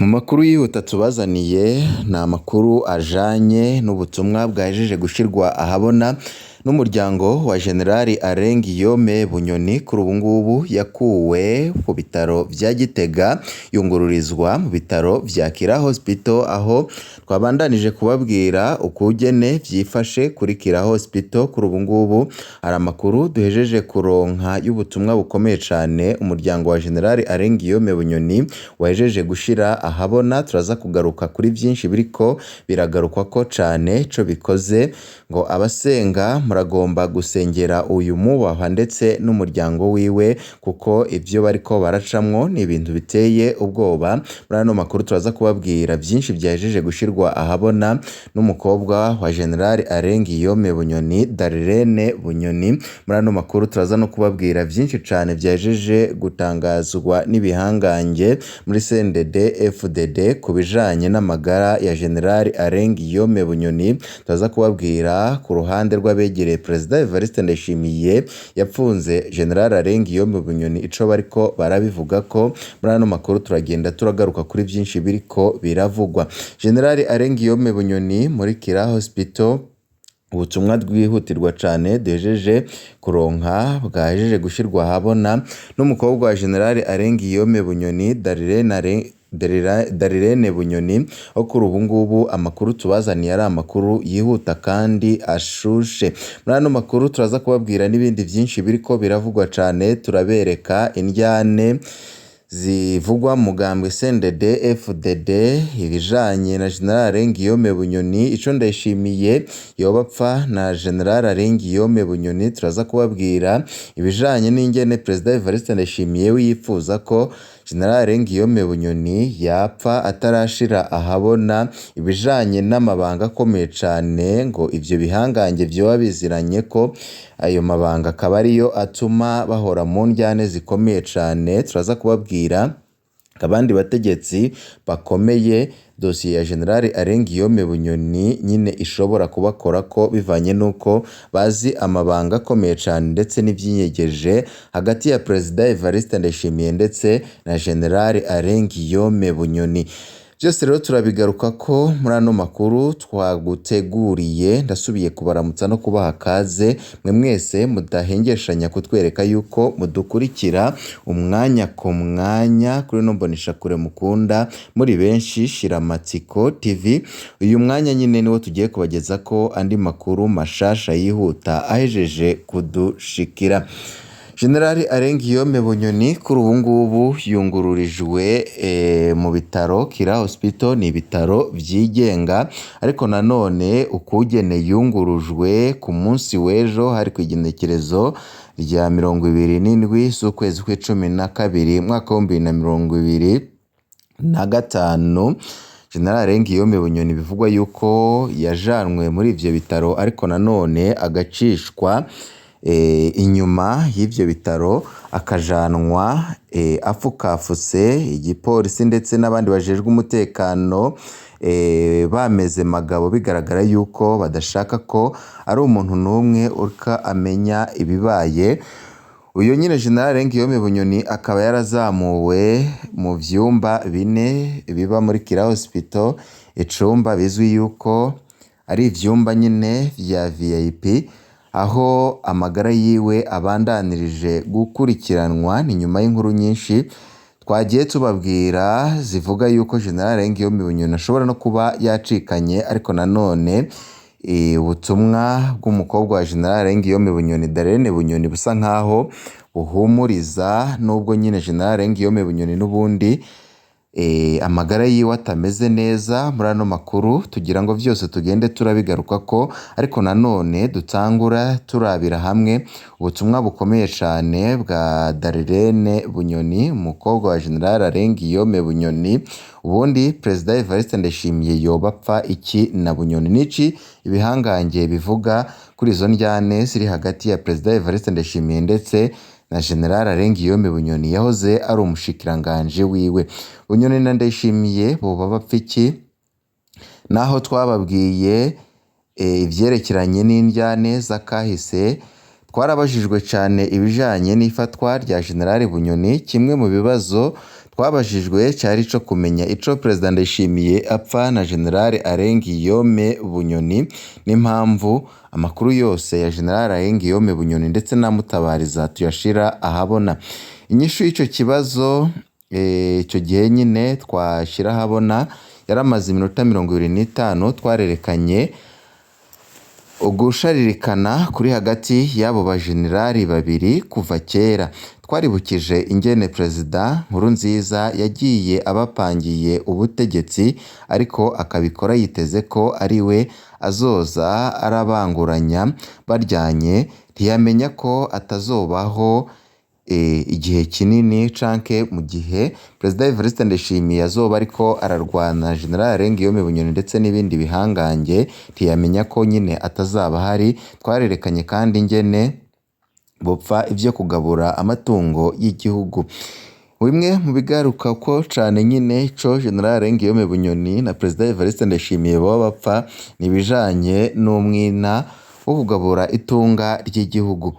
Mu makuru yihuta tubazaniye ni amakuru ajanye n'ubutumwa bwahejeje gushirwa ahabona n'umuryango wa General Alain Guillaume Bunyoni. Kuri ubu ngubu yakuwe ku bitaro vya Gitega yungururizwa mu bitaro vya Kira Hospital, aho twabandanije kubabwira ukugene vyifashe kuri Kira Hospital. Kuri ubu ngubu hari amakuru duhejeje kuronka y'ubutumwa bukomeye cane umuryango wa General Alain Guillaume Bunyoni wahejeje gushira ahabona. Turaza kugaruka kuri vyinshi biriko biragarukwako cane. Ico bikoze ngo abasenga muragomba gusengera uyu mubahwa ndetse n'umuryango wiwe, kuko ivyo bariko baracamwo ni ibintu biteye ubwoba. Muri ano makuru turaza kubabwira vyinshi vyahejeje gushirwa ahabona n'umukobwa wa General Alain Guillaume Bunyoni, Darlene Bunyoni. Muri ano makuru turaza no kubabwira vyinshi cane vyahejeje gutangazwa n'ibihangange muri CNDD FDD ku bijanye n'amagara ya General Alain Guillaume Bunyoni. Turaza kubabwira ku ruhande rw'abegereye Perezida Evariste Ndayishimiye yapfunze General Alain Guillaume Bunyoni, ico bariko barabivugako. Muri ano makuru turagenda turagaruka kuri vyinshi biriko biravugwa. General Alain Guillaume Bunyoni muri Kira Hospital, ubutumwa bwihutirwa cane duhejeje kuronka bwahejeje gushirwa ahabona n'umukobwa wa General Alain Guillaume Bunyoni, Darlene Bunyoni, aho kuri ubu ngubu amakuru tubazaniye ari amakuru yihuta kandi ashushe. Muri ano makuru turaza kubabwira n'ibindi vyinshi biriko biravugwa cane, turabereka indyane zivugwa mu mugambwe CNDD FDD, ibijanye na General Alain Guillaume Bunyoni, ico Ndayishimiye yoba apfa na General Alain Guillaume Bunyoni. Turaza kubabwira ibijanye n'ingene Perezida Evariste Ndayishimiye we yipfuza ko General Alain Guillaume Bunyoni yapfa atarashira ahabona ibijanye n'amabanga akomeye cane, ngo ivyo bihangange vyoba biziranye ko ayo mabanga akaba ariyo atuma bahora mu ndyane zikomeye cane. Turaza kubabwira abandi bategetsi bakomeye dosiye ya General Alain Guillaume Bunyoni nyine ishobora kubakorako, bivanye n'uko bazi amabanga akomeye cane ndetse n'ivyinyegeje hagati ya Perezida Evariste Ndayishimiye ndetse na General Alain Guillaume Bunyoni. Vyose rero turabigarukako muri ano makuru twaguteguriye. Ndasubiye kubaramutsa no kubaha kaze mwe mwese mudahengeshanya kutwereka yuko mudukurikira umwanya ku mwanya kuri ino mboneshakure mukunda muri benshi, Shiramatsiko TV. Uyu mwanya nyine niwo tugiye kubagezako andi makuru mashasha yihuta ahejeje kudushikira. General Alain Guillaume Bunyoni kuri ubu ngubu yungururijwe mu bitaro Kira Hospital, ni ibitaro vyigenga, ariko nanone ukugene yungurujwe ku munsi w'ejo hari kw'igenekerezo rya 27 z'ukwezi kw'icumi na kabiri umwaka w'2025, General Alain Guillaume Bunyoni bivugwa yuko yajanwe muri ivyo bitaro, ariko nanone agacishwa inyuma y'ivyo bitaro, akajanwa afukafutse, igipolisi ndetse n'abandi bajejwe umutekano bameze magabo, bigaragara yuko badashaka ko ari umuntu n'umwe uriko amenya ibibaye. Uyu nyine General Alain Guillaume Bunyoni akaba yarazamuwe mu vyumba bine biba muri Kira Hospital, icumba bizwi yuko ari ivyumba nyine vya VIP, aho amagara yiwe abandanirije gukurikiranwa. Ni nyuma y'inkuru nyinshi twagiye tubabwira zivuga yuko General Alain Guillaume Bunyoni ashobora no kuba yacikanye, ariko nanone ubutumwa bw'umukobwa wa General Alain Guillaume Bunyoni, Darlene Bunyoni, busa nkaho buhumuriza, nubwo nyine General Alain Guillaume Bunyoni n'ubundi amagara yiwe atameze neza. Muri ano makuru tugira ngo vyose tugende turabigarukako, ariko nanone dutangura turabira hamwe ubutumwa bukomeye cane bwa Darlene Bunyoni, umukobwa wa General Alain Guillaume Bunyoni. Ubundi Perezida Evariste Ndayishimiye yoba apfa iki na Bunyoni? Niki ibihangange bivuga kuri izo ndyane ziri hagati ya Perezida Evariste Ndayishimiye ndetse na General Alain Guillaume Bunyoni yahoze ari umushikiranganji wiwe? Bunyoni na Ndayishimiye boba bapfa iki? Naho twababwiye ivyerekeranye n'indyane z'akahise, twarabajijwe cane ibijanye n'ifatwa rya General Bunyoni. Kimwe mu bibazo Twabajijwe cari ico kumenya ico Perezida Ndayishimiye apfa na General Alain Guillaume Bunyoni, n'impamvu amakuru yose ya General Alain Guillaume Bunyoni ndetse na Mutabariza tuyashira ahabona. Inyishu y'ico kibazo ico gihe nyine twashira ahabona yaramaze iminota 25. Twarerekanye ugusharirikana kuri hagati y'abo bajenerali babiri kuva kera. Twaribukije ingene Perezida Nkurunziza yagiye abapangiye ubutegetsi, ariko akabikora yiteze ko ari we azoza arabanguranya baryanye, ntiyamenya ko atazobaho igihe kinini, canke mu gihe Perezida Evariste Ndayishimiye azoba ariko ararwana na General Alain Guillaume Bunyoni ndetse n'ibindi bihangange, ntiyamenya ko nyine atazaba ahari. Twarerekanye kandi ingene bopfa ivyo kugabura amatungo y'igihugu. Bimwe mu bigarukako cane nyine ico General Alain Guillaume Bunyoni na Perezida Evariste Ndayishimiye boba bapfa ni ibijanye n'umwina wo kugabura itunga ry'igihugu.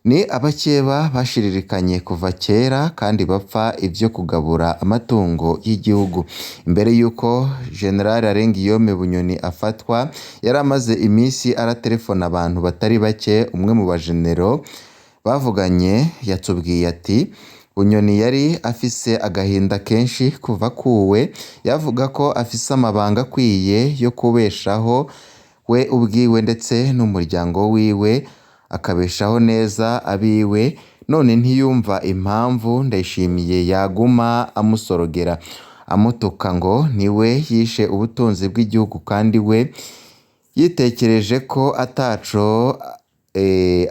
Ni abakeba bashiririkanye kuva kera kandi bapfa ivyo kugabura amatungo y'igihugu. Imbere y'uko General Alain Guillaume Bunyoni afatwa, yari amaze imisi araterefona abantu batari bake. Umwe mu bajenero bavuganye yatubwiye ati: "Bunyoni yari afise agahinda kenshi kuva akuwe, yavuga ko afise amabanga akwiye yo kubeshaho we ubwiwe ndetse n'umuryango wiwe, akabeshaho neza abiwe, none ntiyumva impamvu Ndayishimiye yaguma amusorogera, amutuka ngo niwe yishe ubutunzi bw'igihugu kandi we yitekereje ko ataco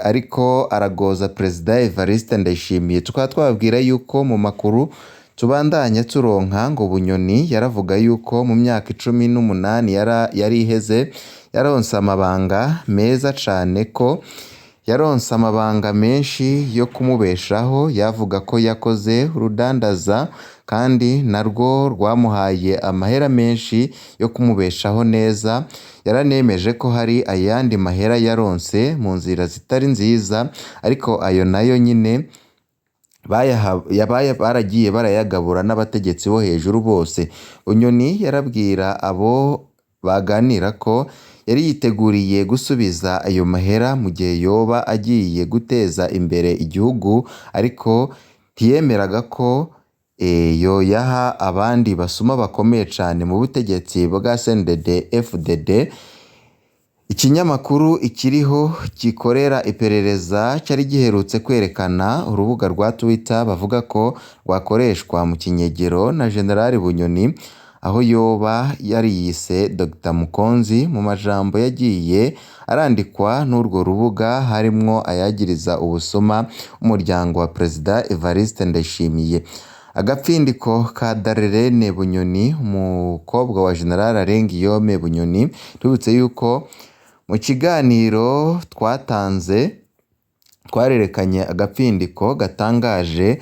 ariko aragoza Perezida Evariste Ndayishimiye." Tukaba twababwira yuko mu makuru tubandanya turonka ngo Bunyoni yaravuga yuko mu myaka 18 yari iheze yaronse amabanga meza cane, ko yaronse amabanga menshi yo kumubeshaho. Yavuga ko yakoze urudandaza kandi narwo rwamuhaye amahera menshi yo kumubeshaho neza. Yaranemeje ko hari ayandi mahera yaronse mu nzira zitari nziza, ariko ayo nayo nyine baragiye barayagabura n'abategetsi bo hejuru bose. Bunyoni yarabwira abo baganira ko yari yiteguriye gusubiza ayo mahera mu gihe yoba agiye guteza imbere igihugu, ariko ntiyemeraga ko yoyaha abandi basuma bakomeye cane mu butegetsi bwa CNDD FDD. Ikinyamakuru Ikiriho gikorera iperereza cari giherutse kwerekana urubuga rwa Twitter bavuga ko rwakoreshwa mu kinyegero na General Bunyoni, aho yoba yariyise Dr Mukonzi. Mu majambo yagiye arandikwa n'urwo rubuga harimwo ayagiriza ubusuma umuryango wa Perezida Evariste Ndayishimiye. Agapfindiko ka Darlene Bunyoni, umukobwa wa General Alain Guillaume Bunyoni. Tubibutse yuko mu kiganiro twatanze twarerekanye agapfindiko gatangaje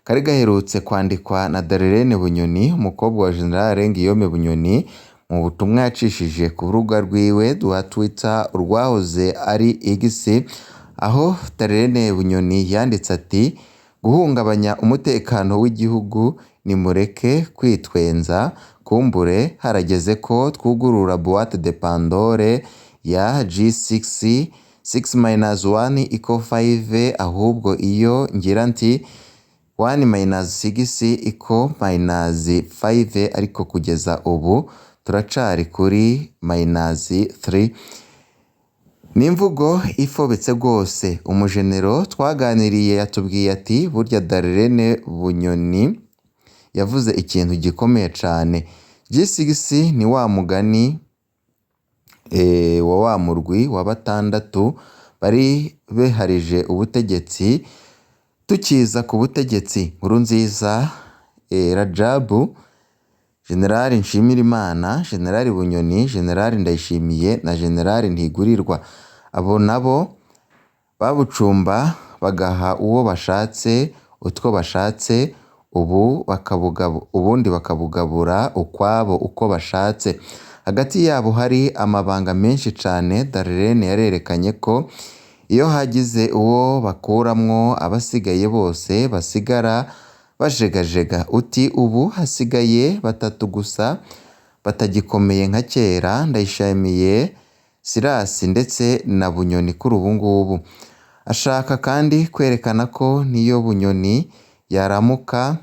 kari gaherutse kwandikwa na Darlene Bunyoni, umukobwa wa General Alain Guillaume Bunyoni, mu butumwa yacishije ku rubuga rwiwe rwa Twitter urwahoze ari X, aho Darlene Bunyoni yanditse ati: "Guhungabanya umutekano w'igihugu, nimureke kwitwenza, kumbure harageze ko twugurura boîte de Pandore ya G6 6-1 equal 5, ahubwo iyo ngira nti 1-6 equal -5, ariko kugeza ubu turacari kuri -3." Ni imvugo ifobetse rwose. Umujenero twaganiriye yatubwiye ati: "Burya Darlene Bunyoni yavuze ikintu gikomeye cane. G6 ni wa mugani wa wa murwi wa batandatu bari beharije ubutegetsi tukiza ku butegetsi: Nkurunziza, Rajabu, General Nshimirimana, General Bunyoni, General Ndayishimiye na General Ntigurirwa. Abo nabo babucumba bagaha uwo bashatse utwo bashatse, ubu ubundi bakabugabura ukwabo uko bashatse. Hagati yabo hari amabanga menshi cane. Darlene yarerekanye ko iyo hagize uwo bakuramwo, abasigaye bose basigara bajegajega. Uti ubu hasigaye batatu gusa batagikomeye nka kera, Ndayishimiye, Sirasi ndetse na Bunyoni kuri ubu ngubu. Ashaka kandi kwerekana ko niyo Bunyoni yaramuka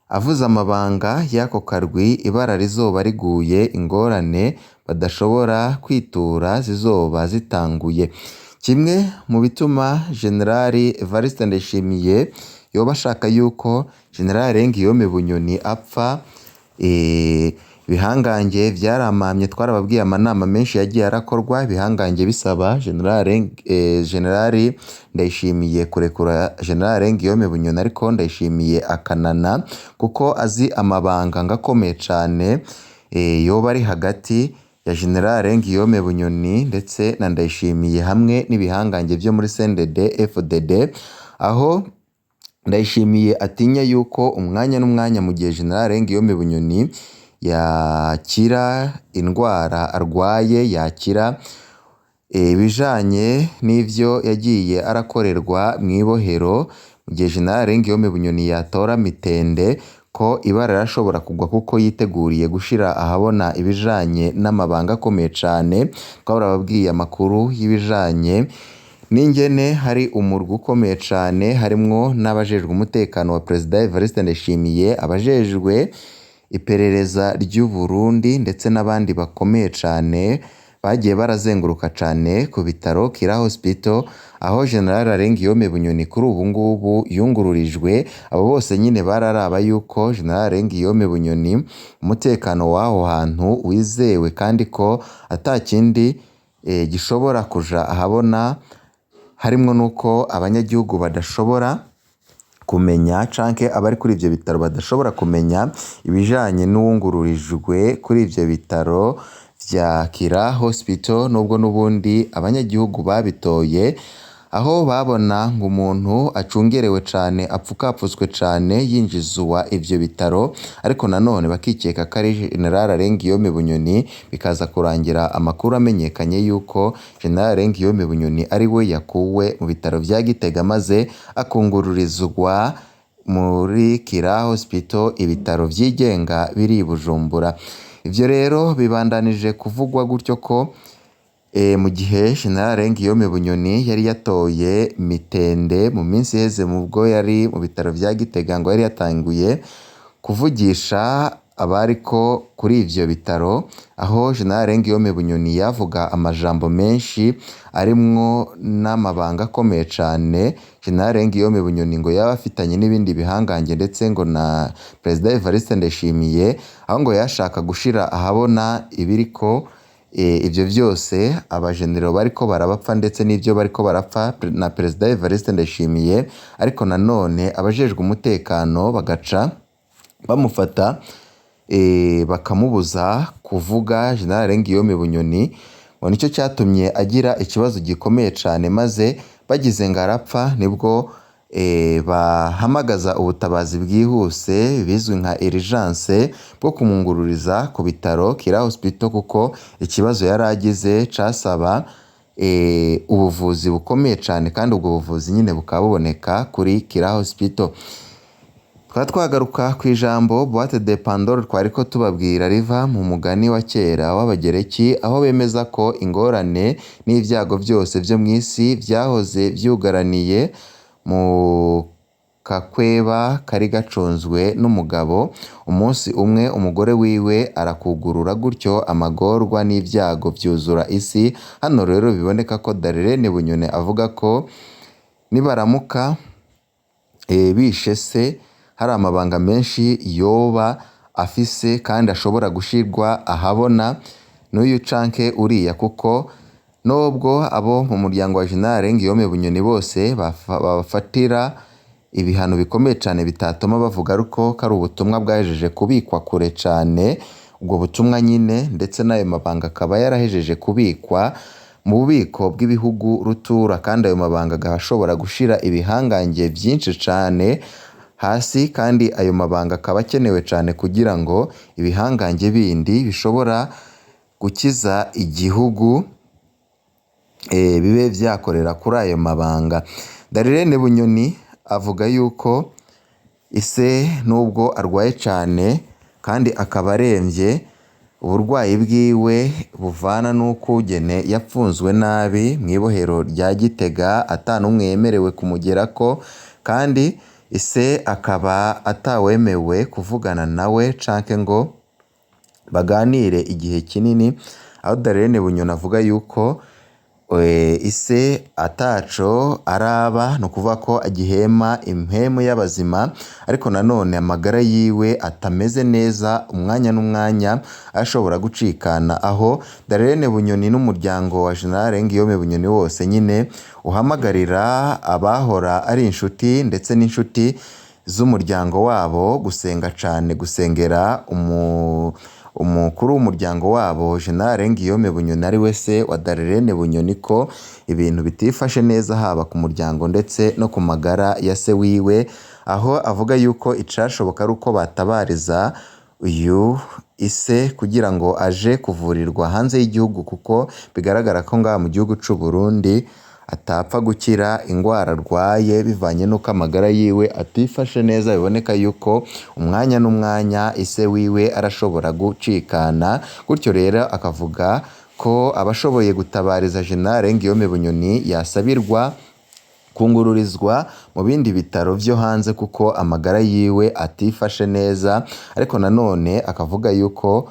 avuze amabanga y'ako karwi, ibara rizoba riguye, ingorane badashobora kwitura zizoba zitanguye. Kimwe mu bituma Generali Evariste Ndayishimiye yoba ashaka yuko General Guillaume Bunyoni apfa, ibihangange vyaramamye, twarababwiye amanama menshi yagiye arakorwa, ibihangange bisaba Generali Ndayishimiye kurekura General Guillaume Bunyoni, ariko Ndayishimiye akanana kuko azi amabanga ngakomeye cane yoba ari hagati ya General Guillaume Bunyoni ndetse na Ndayishimiye hamwe n'ibihangange vyo muri CNDD FDD, aho Ndayishimiye atinya yuko umwanya n'umwanya mu gihe General Guillaume Bunyoni yakira indwara arwaye, yakira ibijanye n'ivyo yagiye arakorerwa mw'ibohero, mu gihe General Guillaume Bunyoni yatora mitende ko ibara rirashobora kugwa kuko yiteguriye gushira ahabona ibijanye n'amabanga akomeye cane. Twarababwiye amakuru y'ibijanye n'ingene hari umurwi ukomeye cane harimwo n'abajejwe umutekano wa Perezida Evariste Ndayishimiye, abajejwe iperereza ry'u Burundi ndetse n'abandi bakomeye cane bagiye barazenguruka cane ku bitaro Kira Hospital, aho General Guillaume Bunyoni kuri ubu ngubu yungururijwe. Abo bose nyine bararaba yuko General Guillaume Bunyoni umutekano w'aho hantu wizewe kandi ko ata kindi gishobora kuja ahabona, harimwo nuko abanyagihugu badashobora kumenya canke abari kuri ivyo bitaro badashobora kumenya ibijanye n'uwungururijwe kuri ivyo bitaro vya Kira Hospital, nubwo n'ubundi abanyagihugu babitoye, aho babona ngo umuntu acungerewe cane apfukapfutswe cane yinjizwa ivyo bitaro, ariko nanone bakikeka ko ari General Guillaume Bunyoni, bikaza kurangira amakuru amenyekanye yuko General Guillaume Bunyoni ari we yakuwe mu bitaro vya Gitega maze akungururizwa muri Kira Hospital, ibitaro vyigenga biri i Bujumbura. Ivyo rero bibandanije kuvugwa gutyo ko mu gihe General Guillaume Bunyoni yari yatoye mitende mu minsi iheze mubwo yari mu bitaro vya Gitega, ngo yari yatanguye kuvugisha abariko kuri ivyo bitaro, aho General Guillaume Bunyoni yavuga amajambo menshi arimwo n'amabanga akomeye cane General Guillaume Bunyoni ngo yaba afitanye n'ibindi bihangange ndetse ngo na Perezida Evariste Ndayishimiye, aho ngo yashaka gushira ahabona ibiriko ivyo vyose abajenero bariko barabapfa ndetse n'ivyo bariko barapfa na Perezida Evariste Ndayishimiye, ariko nanone abajejwe umutekano bagaca bamufata bakamubuza kuvuga. General Guillaume Bunyoni ngo nicyo cyatumye agira ikibazo gikomeye cane, maze bagize ngo arapfa nibwo bahamagaza ubutabazi bwihuse bizwi nka urgence bwo kumwungururiza ku bitaro Kira Hospital, kuko ikibazo yari agize casaba ubuvuzi bukomeye cane, kandi ubwo buvuzi nyine bukaba buboneka kuri Kira Hospital. Tukaba twagaruka ku ijambo boîte de Pandore twariko tubabwira riva mu mugani wa kera w'Abagereki, aho bemeza ko ingorane n'ivyago vyose vyo mw'isi vyahoze vyugaraniye mu kakweba kari gacunzwe n'umugabo. Umunsi umwe umugore wiwe arakugurura, gutyo amagorwa n'ivyago vyuzura isi. Hano rero biboneka ko Darlene Bunyoni avuga ko nibaramuka bishe se, hari amabanga menshi yoba afise kandi ashobora gushirwa ahabona n'uyu canke uriya, kuko nubwo abo mu muryango wa General Guillaume Bunyoni bose babafatira ibihano bikomeye cane bitatuma bavuga, ariko ko ari ubutumwa bwahejeje kubikwa kure cane, ubwo butumwa nyine ndetse n'ayo mabanga akaba yarahejeje kubikwa mu bubiko bw'ibihugu rutura, kandi ayo mabanga akaba ashobora gushira ibihangange vyinshi cane hasi, kandi ayo mabanga akaba akenewe cane kugira ngo ibihangange bindi bishobora gukiza igihugu bibe vyakorera kuri ayo mabanga. Darlene Bunyoni avuga yuko ise nubwo arwaye cane kandi akaba aremvye, uburwayi bwiwe buvana n'ukugene yapfunzwe nabi mw'ibohero rya Gitega ata n'umwe yemerewe kumugerako, kandi ise akaba atawemewe kuvugana nawe canke ngo baganire igihe kinini, aho Darlene Bunyoni avuga yuko ise ataco araba, ni ukuvuga ko agihema impemu y'abazima, ariko nanone amagara yiwe atameze neza, umwanya n'umwanya ashobora gucikana, aho Darlene Bunyoni n'umuryango wa General Guillaume Bunyoni wose nyine uhamagarira abahora ari inshuti ndetse n'inshuti z'umuryango wabo gusenga cane, gusengera umukuru w'umuryango wabo General Guillaume Bunyoni ari we se wa Darlene Bunyoni, ko ibintu bitifashe neza haba ku muryango ndetse no ku magara ya se wiwe, aho avuga yuko icashoboka ari uko batabariza uyu ise kugira ngo aje kuvurirwa hanze y'igihugu, kuko bigaragara ko ngaha mu gihugu c'u Burundi atapfa gukira ingwara arwaye bivanye n'uko amagara yiwe atifashe neza, biboneka yuko umwanya n'umwanya ise wiwe arashobora gucikana, gutyo rero akavuga ko abashoboye gutabariza General Guillaume Bunyoni yasabirwa kungururizwa mu bindi bitaro vyo hanze kuko amagara yiwe atifashe neza, ariko nanone akavuga yuko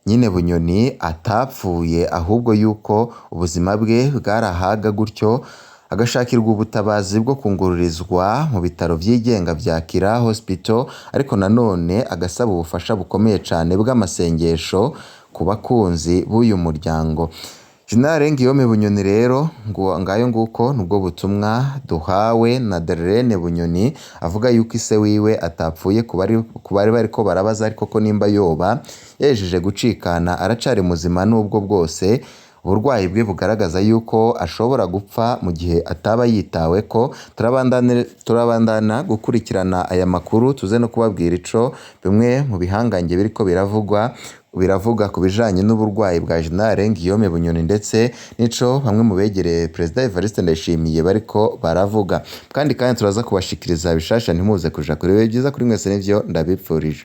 nyine Bunyoni atapfuye ahubwo yuko ubuzima bwe bwarahaga, gutyo agashakirwa ubutabazi bwo kungururizwa mu bitaro vyigenga vya Kira Hospital, ariko nanone agasaba ubufasha bukomeye cane bw'amasengesho ku bakunzi b'uyu muryango. General Guillaume Bunyoni rero ngo ngayo nguko nubwo butumwa duhawe na Darlene Bunyoni, avuga yuko ise wiwe atapfuye ku bari bariko barabaza ariko ko nimba yoba yahejeje gucikana aracari muzima, nubwo bwose uburwayi bwe bugaragaza yuko ashobora gupfa mu gihe ataba yitaweko. Turabandana gukurikirana aya makuru, tuze no kubabwira ico bimwe mu bihangange biriko biravuga ku bijanye n'uburwayi bwa General Guillaume Bunyoni, ndetse n'ico bamwe mu begereye Perezida Evariste Ndayishimiye bariko baravuga. Kandi turaza kubashikiriza bishasha, ntimuze kuja kure, ibihe vyiza kuri mwese nivyo ndabipfurije.